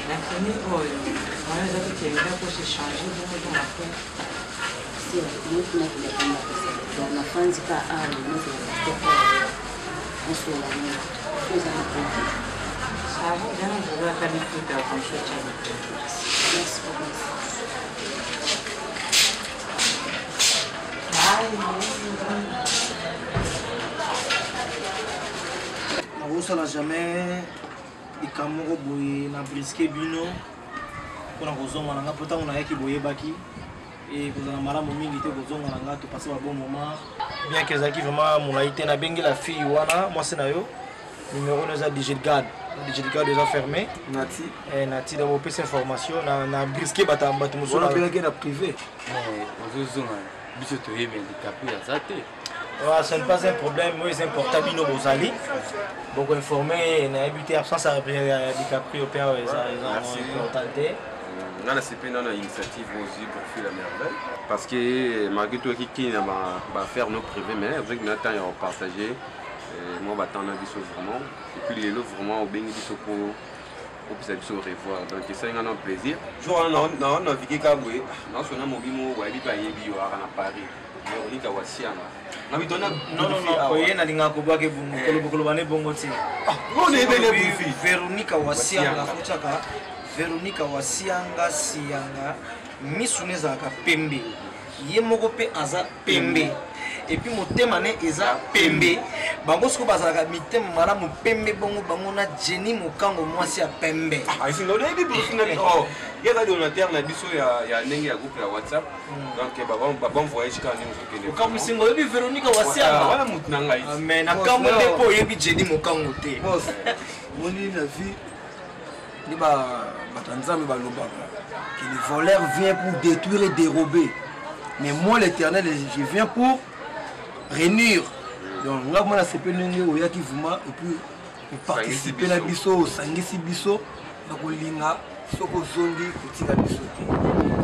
Na clinique oyo wana eza tokende ko se changer bongo bongo après. Nakende komba pasteur, donc nafandi ka awa, nazela pasteur oyo nasolola na ye so eza na problème. Ça va bien, ozalaka lifuta comme ça, tia lifuta. Merci beaucoup. Nakosala jamais likambo moko boye na briske bino mpona kozonga na nga, mpo ntango nayaki boyebaki e kozala malamu mingi te kozonga na nga. Topase ba bon moment, bien que ezalaki vraiment molai te. Nabengi la fille wana, mwasi na yo, numéro no eza digitgad, digitgad eza fermé. Nati. Nati, donc opesi information na briske bato bato mosusu. Wana obengaki na privé. Ozozonga, biso toyebi handicapé aza te. Ouais, ce n'est pas un problème, moi c'est important bino bozali. Beaucoup informé, nayebi te absence ya DiCaprio mpe awa eza Merci. important te. Nga nasepeli nano na initiative ozwi pour fuir la merveille, parce que malgré tout akiki na baaffaire no privé, mais ozwaki na temps ya kopartage mwa batemps na biso vraiment. Et puis lelo vraiment obengi biso po opesa biso au revoir, donc esali nga na plaisir. Jour wana na navige kaka boye, nasona mobi moko ayebi mpe ayebi yo aka na Paris, Veronica Wasianga. Non, non, non, oye nalingaka kobwaka ebongo koloba koloba na ebongo te. Veronica Wasianga, fotiaka Veronica Wasianga Sianga, misu ne ezalaka pembe, ye moko mpe aza pembe, et puis motema ne eza pembe. Bango sikoyo bazalaka mitema malamu pembe bongo, bango na Jenny Mokango, mwasi ya pembe. Oyebi ye aza donateur na biso ya ndenge ya groupe ya WhatsApp, donc babon voyage kaka ndenge ozokende. Okamwisinga oyebi Veronica Wasianga. Wana motu na ngai. Mais na kambo nde mpo oyebi Jenny Mokango te. Boss, omoni na vie nde bato ya Nzambe balobaka que le voleur vient pour détruire et dérober, mais moi l'Éternel, je viens pour réunir. Donc nga vraiment nasepeli ndenge oyaki vraiment, et puis oparticipe na biso, osangisi biso na kolinga. Soki ozongi, kotika biso te.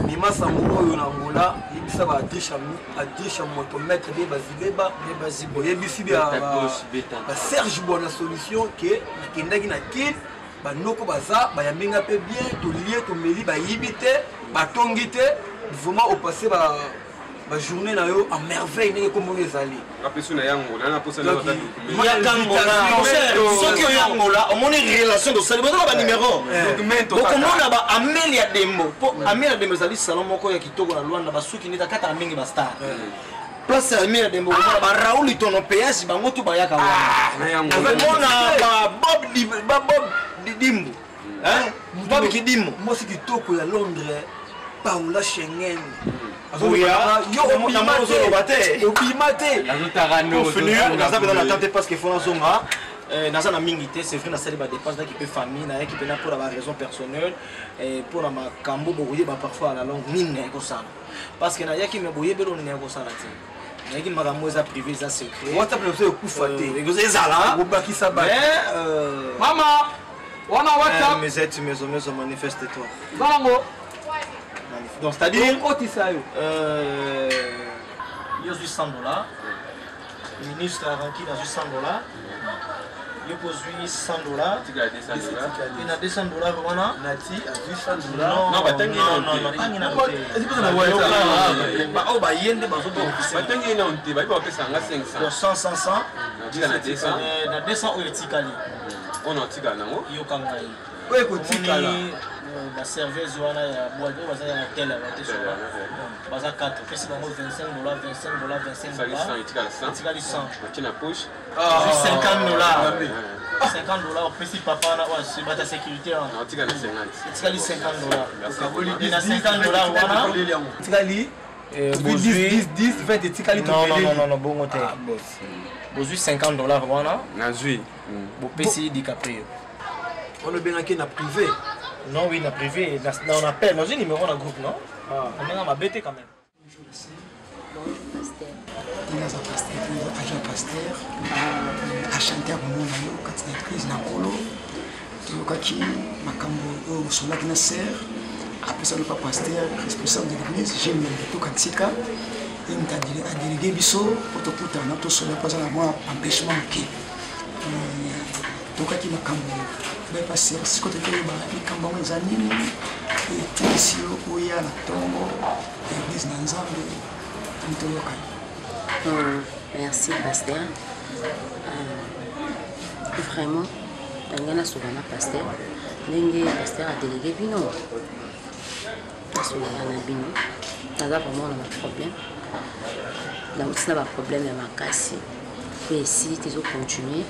Mema sango oyo na Angola, yebisa baadriche ya moto maître be bazibeba, oyebisi baserge bona solution ke nakendaki na Kine, banoko baza bayambi nga mpe bien, tolie tomeli, bayibi te, batongi te. Vraiment opasse ba Bajournée na yo en merveille ndenge kombono ezali. Apesi na yango na naposa na document. Yaka Angola. Soki oya Angola, omoni relation tosali, boza na ba numéro. Bokomona ba Amelia Dembo. Po Amelia Dembo ezali salon moko ya kitoko na Luanda, basuki neti akataka mingi ba star. Place ya Amelia Dembo okomona ba Raoul Itono Péage bango tu bayaka wana. Okomona ba Bob ba Bob Dimbu. Hein? Bob Kidimbo. Mwasi kitoko ya Londres, Paola Schengen. Ozoloba te. Obima te. Naza mpenza na temps te parce que fo nazonga naza na mingi te. C'est vrai, nasali badepense, naki mpe famille, nayaki mpena mpona baraison personnelle, mpona makambo bokoyeba parfois à la longue nini nayaki kosala, parce que nayaki me boyebeli nini nayaki kosala te. Nayaki makambo eza privé, eza secret. WhatsApp na biso ekufa te. Ezala obakisa ba mama wana WhatsApp. Mesette mezo mezo, manifeste toi. Zango. Donc c'est-à-dire otisa yo. Yo ozwi 100 $, ministre aranki nazwi 100 $, yo mpo ozwi 100 $, e na 200 $ wana nati azwi 100 $. Non, batangi ye nano te. Batangi nano te. Oyo baye nde bazobénéficie. Batangi ye nano te, bayebi bapesa yanga 500. Donc 100 100 100. Natika na 200. Na 200 oyo etikali. Oyo natikala nango. Yoka ngai. Oyo ekotikala. Baserveuse wana ya boîte oyo baza ya hotel ya bate, baza 4, opesi bango 25 $, 25 $, 25 dollars, etikali 100. Etikali 100. Otie na poche. 50 $, 50 $, opesi papa wana oyo bata sécurité wana. Otikali na 50. Etikali 50 $. Na 50 $ wana etikali 10 10 20 etikali. Non, non, non, non, bongo te. Bozwi 50 $ wana. Nazwi. Bopesi DiCaprio. Wana obengaki na privé? Non, oui, na privé, na on appelle, nazwi numéro na groupe, non, omenga mabe te quand même. Bonjour, pasteur. Ndenge aza pasteur, agent pasteur, achante ya komona yo kati na église na Nkolo. Toyokaki makambo oyo osolaki na sœur, apesa lopa pasteur responsable de l'église Gilles Toka Ntika, ye moto adélégué biso po tokutana, tosola, mpo aza na mwa empêchement moke. Tokaki makambo bai pasteur, sikoyo toki oyeba likambo yango eza nini etikisi yo oya na ntongo ya église na Nzambe, toyoka yo. Merci, pasteur. Vraiment ndenge nasola na pasteur, ndenge pasteur adélégué bino nasolaka na bino, naza vraiment na baproblème, nauti na baproblème ya makasi mpe esili te, ezocontinue.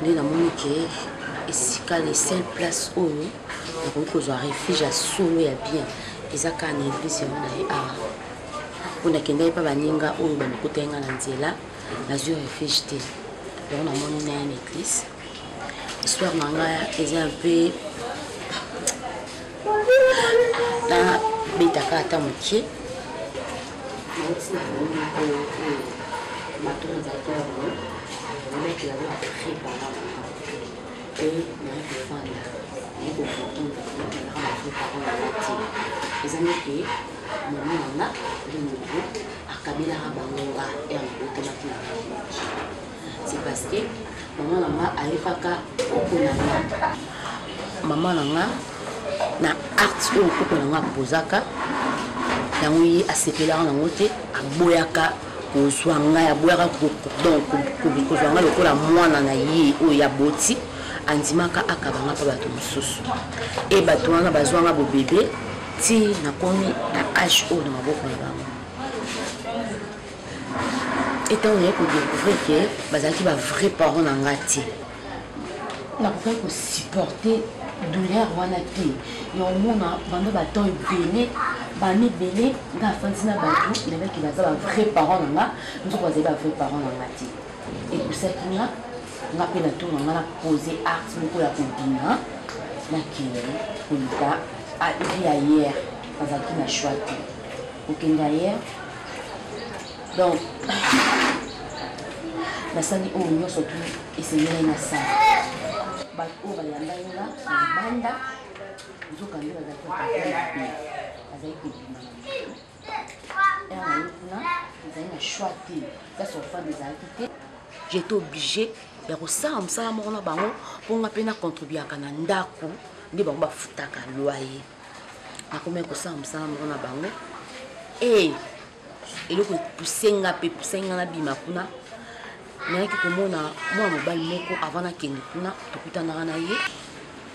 Nde namoni ke esika, le seul place oyo nakoki kozwa refuge ya solo ya bien eza kaka na église yango na ye awa, mpo nakendaki mpa baninga oyo balokotaki nga na nzela, nazwi refuge te. Yango namoni na ye na église. Histoire na ngai eza un peu, nabetaka ata moke. Nauti na famille moko oyo bato nazalaki na bango nabaki yango bavrai parent na nga, e naye kofanda, naye kocomprendre ezalaka bavrai parent na nga te. Eza nete mama na nga nde moto akabelaka bango nga ere nabotamaki na village. C'est parce que mama na nga ayokaka koko na nga, mama na nga na acte oyo koko na nga apozaka yango, ye asepelaka nango te, aboyaka kozwa ngai, aboyaka donc kozwa ngai lokola mwana na ye oyo aboti. Andimaka akaba nga mpa bato mosusu, e bato wana bazwa nga bobebe ti nakomi na age oyo na maboko na bango. Etango naye kodécouvrir ke bazalaki bavrai parent na nga te, nakokaki kosupporte douleur wana te. Ya omona banda batemps ebele, bana ebele, nga afandi na bato nayebaki baza bavrai parent na nga, nzoko bazali bavrai parent na nga te. Epusaki nga, nga mpe na tour na nga, na pose acte moko ya kobima, nakende koluka vie ailleurs. Nazalaki na choix te, kokende ailleurs. Donc nasali oyo nyonso tu esengelaki nasala. Bato oyo bayambaki nga na libanda, nzokande bazalaki mabe, bazali kobima na moto. Ere na ye kuna, ezali na choix te, place ofanda ezalaki te. J'étais obligé ya kosala mosala moko na bango mpo nga mpe nacontribuaka na ndako nde bango bafutaka loyer. Nakomaki kosala mosala moko na bango e. Eloko epuse nga mpe epuse nga nabima kuna, nayaki komona mwana mobali moko avant nakende kuna, tokutanaka na ye.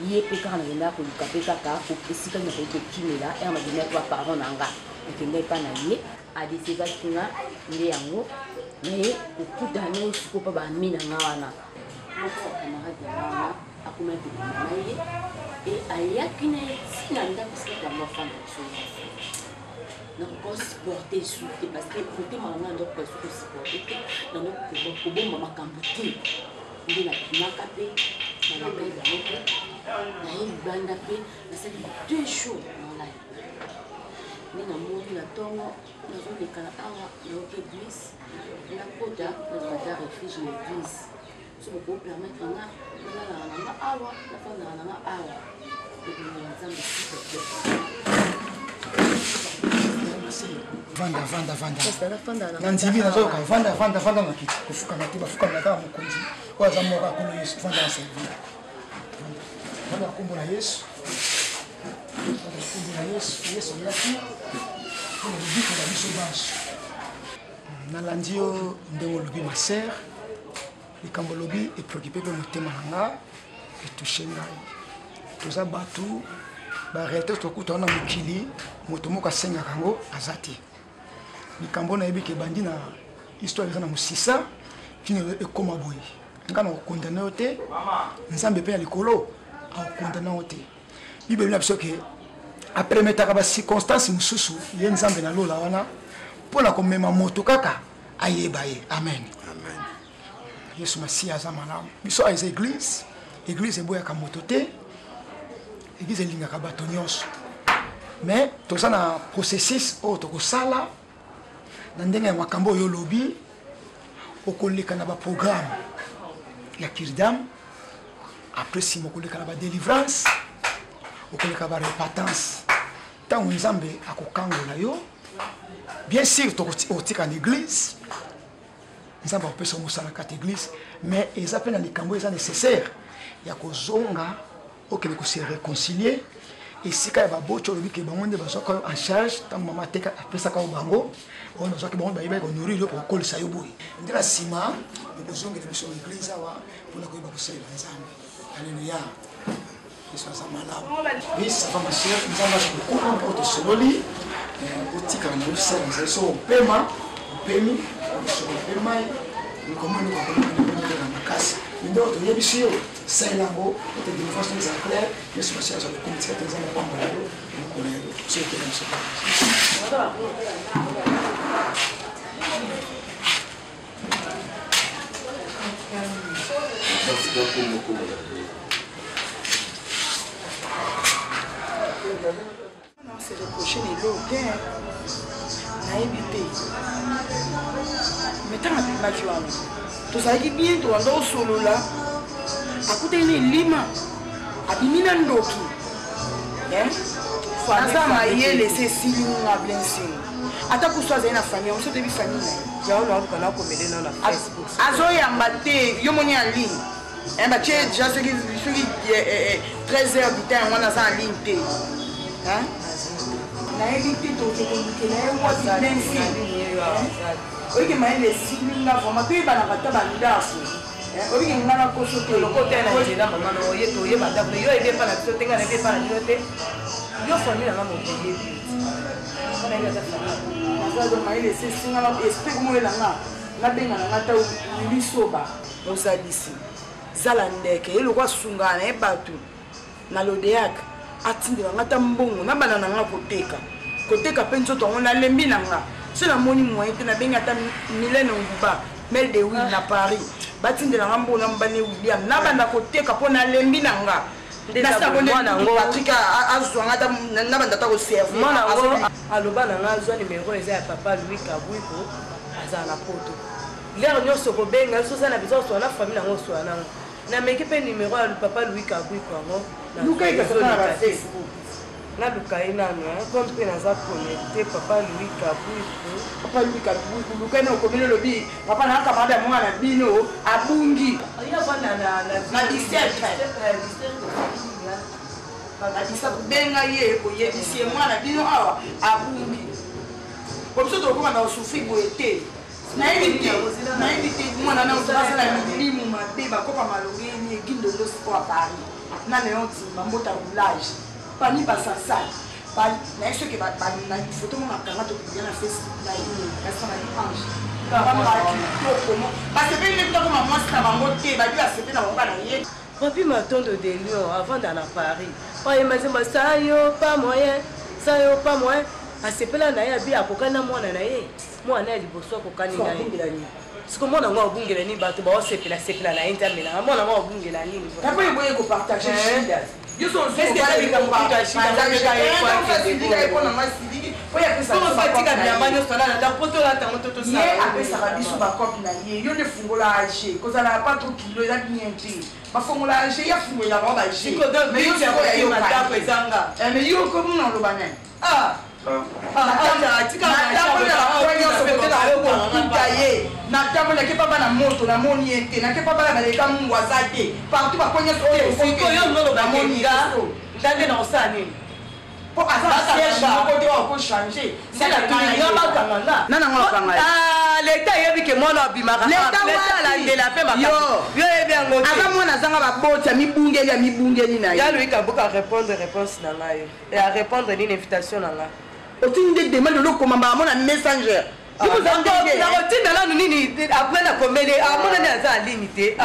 Ye mpe kaka nakendaka koluka mpe kaka esika nini nakoki kokimela ere nabimaki baparent na nga, nakenda epa na ye, adesevaki nga nde yango naye kokutana na ye sikoyo mpa baami na nga wana. Moko ya camarade na nga wana akomaki kobima na ye e ayaki na ye ntina ndako esika bango afanda biso nyonso. Nakoka osupporte esu te parce que motema na ngai ndakoka esu kosupporte te, nango kobomba makambo te. Nde nabimaka mpe nalakaki bango mpe naye libanda mpe nasali 2 jours nalali. Nde namoni na ntongo nazolekana awa, nayoki église, nakota nazwa ata refuge na église. So bokopermettre nga nalalaka na nga awa, nafandaka na nga awa, ekolonga Nzambe s'il te plaît. Vanda, vanda, vanda na ndimi nazoyoka. Vanda, vanda, vanda na kiti. Kofukama te, bafukama kaka mokonzi oyo aza moko, akolo Yesu. Vanda na servir, vanda na nkombo na Yesu, vanda na nkombo na Yesu. Yesu ayaki mpona lobiko na biso banso. Nalandi yo ndenge olobi, ma sœur. Likambo olobi epreoccupe mpe motema na nga, etouche ngai. Toza bato, baréalité tokuta wana mokili, moto moko asengaka yango aza te. Likambo nayebi ke ebandi na histoire eza na mosisa kino ekóma boye. Nga na kokondane yo te, Nzambe mpe na likolo akokondane yo te. Bible na biso ke apermetaka bacirconstance mosusu, ye Nzambe na lola wana, mpo na komema moto kaka ayeba ye. Amen, amen. Yesu Masiya aza malamu. Biso awa eza église, église eboyaka moto te, église elingaka bato nyonso. Mais toza na processus oyo tokosala na ndenge ya makambo oyo olobi. Okoleka na baprogramme ya kirdam, après nsima okoleka na badelivrance, okoleka barepentance. Ntango Nzambe akokangola yo, bien sûr okotika na église, Nzambe akopesa mosala kati église. Mais eza mpe na likambo eza nécessaire ya kozonga, okende kose réconcilier esika ya baboti. Olobi ke bango nde bazwaka yo en charge ntango mama ateka apesaka yo bango, oyo nazwaki bango, bayebaki konourrir yo, kokolisa yo boye. Nde na nsima okozongela biso na église awa mpona koyeba kosalela Nzambe. Alleluya, Yesu aza malamu. Oui, ça va, ma chère. Nzambe aza kokoma mpo tosololi. Otikala na yo sala ezali so opema, opemi soko mpe mai okomoni okokomona makasi. Nde oyo toyebisi yo, salela yango ete délivrance no ezala claire. Yesu Masiya aza lokumu. Tika te Nzambe apambola yo mokolo ya yo so ekenda biso. Se reproche na eloko te, nayebi te. Me ntango abimaki wana, tozalaki bien, tobanda kosolola, akutaki na elima, abimi na ndoki. Naza mayele se esili nga blessing. Ata kusu azali na famille yango, so toyebi famille na ye, azoyamba te. Yo moni en ligne, batie déjà soki soki 13 heures du temps, yango wana aza en ligne te. Nayebi te toke kolukela ye wapi. Blessing, oyeke mayele esili nga vraiment. Toyebanaka ata bandako, oyeke nga na koso te. Lokota na nzela, mama na oye, toyeba ndako yo oyebi epa na biso te, nga nayebi epa na bino te. Yo famille nanga moto oyebi. Naza mayele esesinga, esprit komoyela nga, nabenga na nga ata wili soba mozalisi zala ndeke ye lokwa asungaka na ye bato na lodeak, atindela nga ata mbongo nabanda na nga koteka koteka mpe nzoto yango. Nalembi na nga so namoni moyen te, nabengi ata Milene Nguba mel de wil na Paris, batindela nga mbongo na mobali William, nabanda koteka mpo nalembi na nga. Patrik azwa nga, nabanda ata koservir. Mwana yango aloba na nga azwa nimero eza ya papa Louis Kabwiko, azala na Poto. Lere nyonso kobenga so oza na besoin oswana na famille nango, oswana nango. Nameki mpe nimero ya papa Louis Kabwiko yango. Luka ye kaka na Facebook. Naluka ye nano comme mpe naza connecté. Papa Louis Kabwiko. Papa Louis Kabwiko, luka ye na okomeli, olobi papa na camarade ya mwana na bino abungi na 17 na 17. Benga ye, oyebisi ye mwana bino awa abungi. Po biso tokokoma na osufri boye te. Nayebi te, nayebi te mwana na ozala milimu mabe bakopa malongeni egindondo sikoyo a Paris na Leon Timba mbota roulage pani basasal nayebi soki foto moko nakanga topublia na Facebook na ye kasi na ange kitoko basepeli nde kitoko ma mwasi na bango te babi basepeli na bango na ye. Papi Matondo de Lyon avanda na Paris. Oyemba nzembo sa yo pas moyen, sa yo pas moyen. Asepela na ye abi akokani na mwana na ye. Mwana ya liboso akokani na ye. Siko mwana ngo abungela nini bato baosepela sepela na ye nzambe na mwana ngo abungela nini. Tapo eboye ko partager shida. Tika bilamba nyonso na ndako po tolata yango to ye apesaka biso bacope na ye. Yo nde fungola age kozala pa trop kilo eza bien te. Bafongola age ye afungolela bango baje, mais yo sikoyo ya yo ndako ezanga. Mais yo komona oloba nani natambolaka nyonso kote na kokuta ye, natamboli nake pa bana moto namoni ye te, nake pa bana baleka mungu aza te partout bako nyonso. Sikoyo nolobamoni nga nde na kosala nini? Po aza siège moko te oyo akochange. Bakanga nga. Nana ngo akanga ye? Leta ayebi ke mwana abimaka, leta alandela mpe makambo yo oyebi yango te. Aza mwana azanga baboti, amibungeli, amibungeli na ye. Ya Louis Kabuka répondre réponse na ngai ya répondre nini invitation na ngai? Otindi nde demande olokoma mbala mona messenger. Nakotinda nanu nini après nakomeli amonani aza en ligne te.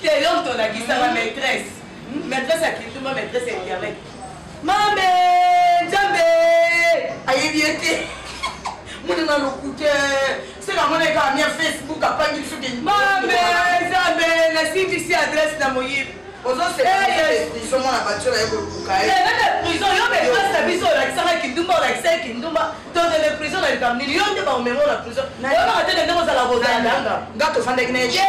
Te, yo moto olakisaka maîtresse, maîtresse ya kindumba, maîtresse ya internet. Mame nzambe. Ayebi ye te, mona na lokute seka mona ekaka mia Facebook apangi biso ke. Mame nzambe, nasimbisi adresse na moyibi. Ozoseka mona bato na ye koluka ye. Nene prison yo maîtresse na biso olakisaka kindumba, olakisaki kindumba, tozele prison na likambo nini? Yo nde baomema na prison, oyebaka te ndenge ozala kozala danga. Nga tofandaki na ye. Ange,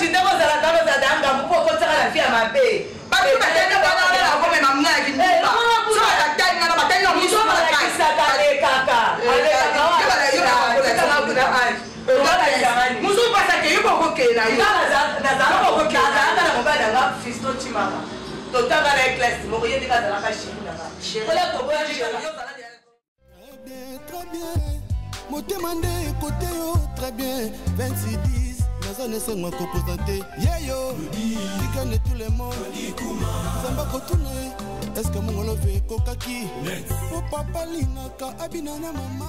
ndenge ozalaka ozala danga mpo okotisaka na vie ya mabe. Bato batali bana komema mna ya kindumba, so batali ngana batali na miso. Alakisaka alekaka alekaka mosusu pasake yo bokokende na yo. Nazalaka na mobali nanga Fisto Chimaka, totanga na ye classe moko, ye ndenge azalaka chéri nanga. Très bien, motema nde ekote yo très bien. 26 10 naza na esengo kopresente yeyo tikane tout le monde. Nzambe akotuna ye eske mongolove ekokaki po papa alingaka abina na mama.